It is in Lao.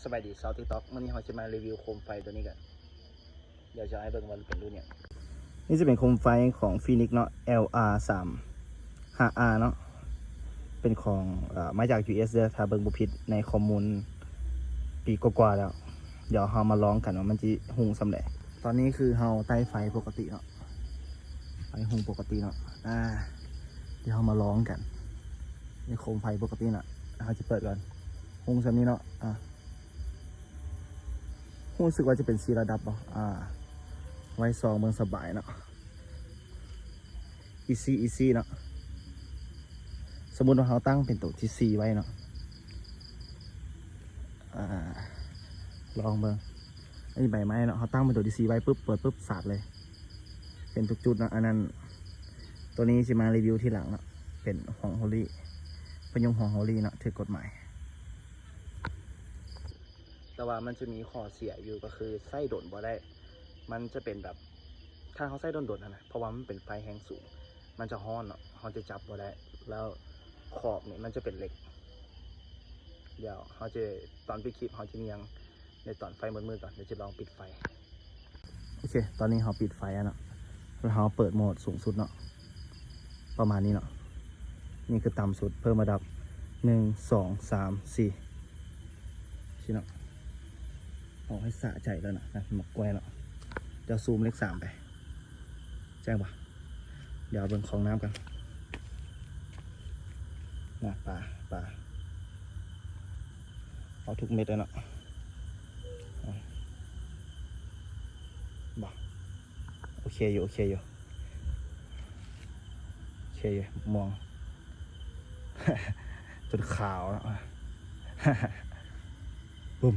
ສະບາຍດີຊາວ TikTok ມື້ນີ້ເຮົາຈະມາຣີວິວໂຄມໄຟໂຕນີ້ກັນ. ດຽວຈະໃຫ້ເບິ່ງວ່າເປັນລຸ້ນຫຍັງ. ນີ້ຈະເປັນໂຄມໄຟຂອງ Phoenix ເນາະ LR ສາມ 5R ເນາະ ເປັນຂອງ ເອີ ມາຈາກ US ເດີ ຖ້າເບິ່ງບໍ່ຜິດໃນຂໍ້ມູນ ປີກວ່າໆແລ້ວ. ດຽວເຮົາມາລອງກັນວ່າມັນຊິຮຸ່ງສ່ຳໃດ. ຕອນນີ້ຄືເຮົາໄຕ້ໄຟປົກກະຕິເນາະ ໄຟຮຸ່ງປົກກະຕິເນາະ. ອາ ດຽວເຮົາມາລອງກັນ ໃນໂຄມໄຟປົກກະຕິເນາະ. ເຮົາຈະເປີດກ່ອນ ຮຸ່ງສ່ຳນີ້ເນາະ. ອາ ຮູ້ສຶກວ່າຈະເປັນສີ່ລະດັບບໍ່? ອາ ໄວ້ສ່ອງເບິ່ງສະບາຍເນາະ ອີຊີ ອີຊີເນາະ. ສົມມຸດວ່າເຮົາຕັ້ງເປັນໂຕທີສີ່ໄວ້ເນາະ. ອາ ລອງເບິ່ງ ອັນນີ້ໃບໄມ້ເນາະ ເຮົາຕັ້ງເປັນໂຕທີສີ່ໄວ້ປຶບ ເປີດປຶບ ສາດເລີຍ ເປັນທຸກຈຸດເນາະ. ອັນນັ້ນ ໂຕນີ້ຊິມາຣີວິວທີຫຼັງເນາະ ເປັນຫອງໂຮລີ ເປັນຍຸງຫອງໂຮລີເນາະ ຖືກກົດໝາຍ. ແຕ່ວ່າມັນຈະມີຂໍ້ເສຍຢູ່ ກໍຄືໃຊ້ດົນບໍ່ໄດ້ ມັນຈະເປັນແບບ ຖ້າເຮົາໃຊ້ດົນໆຫັ້ນນະ ເພາະວ່າມັນເປັນໄຟແຮງສູງ ມັນຈະຮ້ອນເນາະ ເຮົາຈະຈັບບໍ່ໄດ້ ແລ້ວຂອບນີ້ມັນຈະເປັນເຫຼັກ. ດຽວເຮົາຈະ ຕອນປິດຄລິບເຮົາຈະມີຫຍັງໃນຕອນໄຟມືດໆກ່ອນ. ດຽວຈະລອງປິດໄຟ. ໂອເຄ ຕອນນີ້ເຮົາປິດໄຟແລ້ວເນາະ ແລ້ວເຮົາເປີດໂໝດສູງສຸດເນາະ ປະມານນີ້ເນາະ. ນີ້ຄືຕ່ຳສຸດ ເພີ່ມລະດັບ ໜຶ່ງ ສອງ ສາມ ສີ່ ຊີ້ເນາະ. ເອົາໃຫ້ສະໃຈແລ້ວນະ ນະ ໝາກກ້ວຍເນາະ. ດຽວຊູມເລກສາມໄປ ແຈ້ງບໍ່? ດຽວເບິ່ງຂອງນ້ຳກັນນະ. ປາ ປາ ເອົາທຸກເມັດເລີຍເນາະ. ເອົາ ບໍ່ ໂອເຄຢູ່ ໂອເຄຢູ່ ໂອເຄຢູ່ ມ່ວງ ຈົນຂາວແລ້ວ. ປຶ້ມ